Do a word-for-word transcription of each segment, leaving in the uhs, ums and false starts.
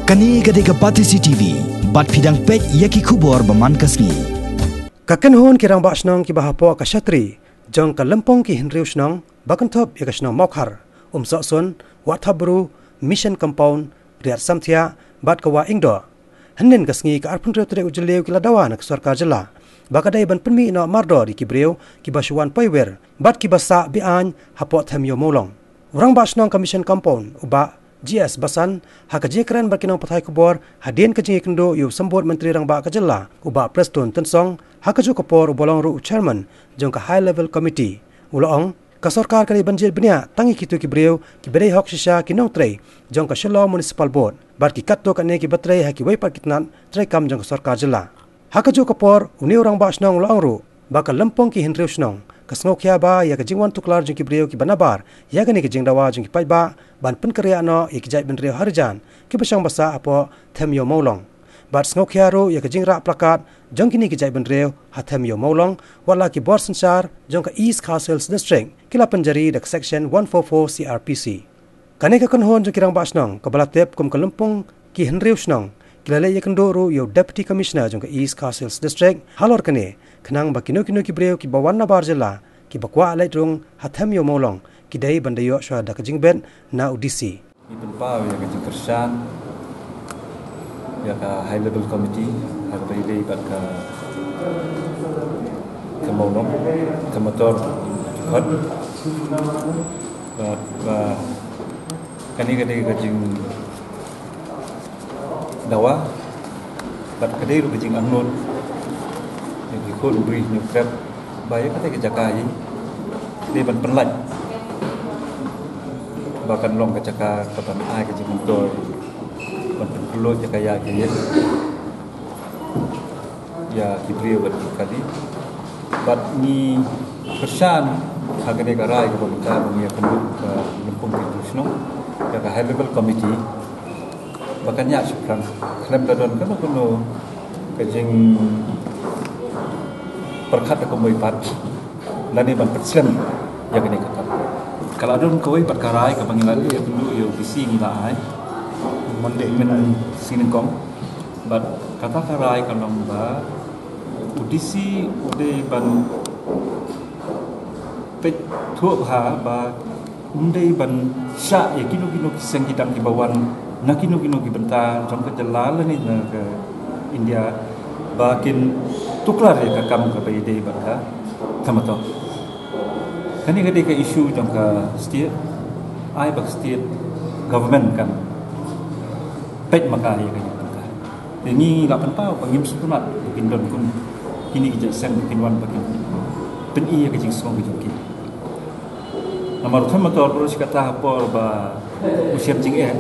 Kane ka dei ka Batesi T V, bad phi dang peit ïa ki khubor ba man ka sngi. Ka kynhun ki rangbah shnong kiba hapoh ka shatri jong ka lympung ki hynriew shnong ba kynthup ïa ka shnong Mawkhar, Umsohsun, Wahthapbru, Mission Compound, Riat Samthiah bad ka Wah Ingdoh, hynnin ka sngi ka arphew hynriew tarik u Jylliew ki la dawa na ka sorkar jylla ba ka dei ban pynmih noh mardor ïa ki briew kiba shu wan poiwir bad kiba sah be-aiñ hapoh Them Ïew Mawlong. U rangbah shnong ka Mission Compound, u Bah G S Basan, ha ka jingkren bad ki nongpathai khubor hadien ka jingïakynduh ïa u Symbud Myntri Rangbah ka jylla, u Bah Prestone Tynsong, ha kajuh ka por uba long ruh u chairman jong ka High Level Committee, u la ong ka sorkar ka dei ban jied bniah tang ïa kito ki briew kiba dei hok shisha ki nongtrei jong ka Shillong Municipal Board bad ki katto katne kiba trei ha kiwei pat ki tnat treikam jong ka sorkar jylla. Ha kajuh ka por, une u rangbah shnong u la ong ruh ba ka lympung ki hynriew shnong ka sngewkhia bha ïa ka jingwan tuklar jong ki briew kiba nabar ïa kane ka jingdawa jong ki paidbah ban pynkynriah noh ïa ki jaitbynriew ha Rijan kiba shong ba sah hapoh Them Ïew Mawlong, bad sngewkhia ruh ïa ka jingrah placard jong kine ki jaitbynriew ha Them Ïew Mawlong, wat la ki bor synshar jong ka East Khasi Hills District ki la pynjari da ka Section one four four C R P C. Kane ka kynhun jong ki rangbah shnong kaba la tip kum ka lympung ki hynriew shnong, ki la leit ïakynduh ruh ïa u Deputy Commissioner jong ka East Khasi Hills District halor kane, khnang ba kino kino ki briew kiba wan nabar jylla kiba kwah leit rung ha Them Ïew Mawlong ki dei ban da ïoh shuwa da ka jingbit na u D C. Ngi pynpaw ïa ka jingkyrshan ïa ka High Level Committee ha kaba ïadei bad ka, ka Mawlong, ka Mator, ka Dkhot. Bad ba kane ka dei ka jingdawa bad ka dei ruh ka jingangnud ïa ki khun briew Hynñiewtrep ba ïa kata ka jaka hi dei ban pynlait ba kan long ka jaka kaban ai ka jingmyntoi, ban pynpluid ïa ka ïaid ka ïeng ïa ki briew bad ki kali. Bad ngi kyrshan ha kane ka rai kaba mynta ba ngi ïakynduh ka lympung ki hynriew shnong ïa ka High Level Committee ba kan ïaid shaphrang khlem da don kano kano ka jingpyrkhat da kumwei pat lane ban pynslem ïa kane ka kam. Ka la don kawei pat ka rai kaba ngi la leit ïakynduh ïa u D C, ngi la ai Monday mynnyngkong. Bad kata ka rai ka long ba u D C u dei ban peit thuh bha ba um dei ban shah ïa kino kino ki seng ki dang kiba wan na kino kino ki bynta jong ka jylla lane na ka India ba kin tuklar ïa ka kam kaba ïadei bad ka Them Mator. Kane ka dei ka issue jong ka state, ai ba ka state government kan peit ma ka ïa kane ka bynta. Te ngi la pynpaw ba ngim sngewtynnat ba kin don kum kine ki jait seng ba kin wan ba kin pyni ïa ka jingsngew ka jong ki. Namar u Them Mator baroh shi katta ha por ba u shem jingeh,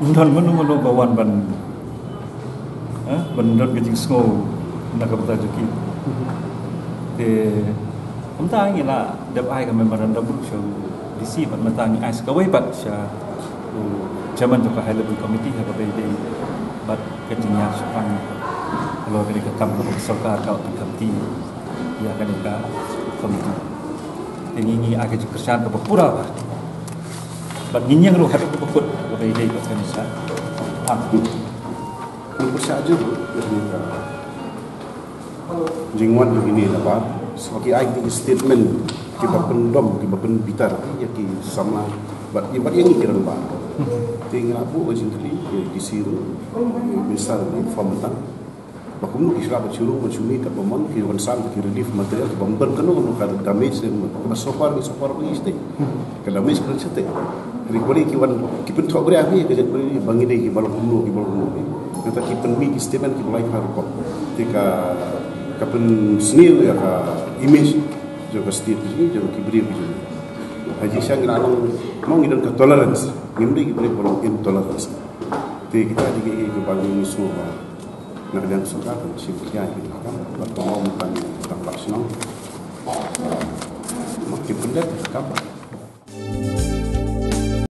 ym don mano mano ba wan ban, eh, ban don ka jingsngew na ka bynta jong ki. Te kumta ngi la dep ai ka memorandum ruh sha u D C bad mynta ngi ai sa kawei pat sha u chairman jong ka High Level Committee ha kaba ïadei bad ka jingïaid shaphrang halor kane ka kam kaba ka sorkar ka pynkamti ïa kane ka committee. Te ngi ngi ai ka jingkyrshan kaba pura bha bad ngi ñieng ruh haduh kaba kut kaba ïadei bad kane sa. Ah. Ngi pyrshah jur ïa kane ka jingwan jong kine na ba shuwa ki ai ki statement kiba pyndom kiba pynbitar ïa ki samla bad ïa bad ïa ngi ki rangbah. Te ngi la buh ka jingkylli ïa ki D C ruh, ïa Minister inform tang ba kumno ki shu lah ban shu rung ban shu mih katba mon ki wan sam ki relief material kiba ym don kano kano ka damage ne kaba so far ki so far ba ngi sdei. Ka damage ka don shatei. Hynrei kawei ki wan ki pynthoh bria hi ka jait bria hi ba ngi dei kiba long kumno kiba long kumno. Nangta ki pynmih ki statement kiba lai phai rukom. Te ka ka pynsniew ïa ka image jong ka state jong ki briew ki jong. Ha jingshisha ngi la long mo ngi don ka tolerance. Ngim dei ki briew ba long intolerance. Te kita dei kiba ngi sngewbha na ka liang sorkar kan shim khia ïa ki kam bad ka mawbah tang ba shnong. Ma ki pyndet kam.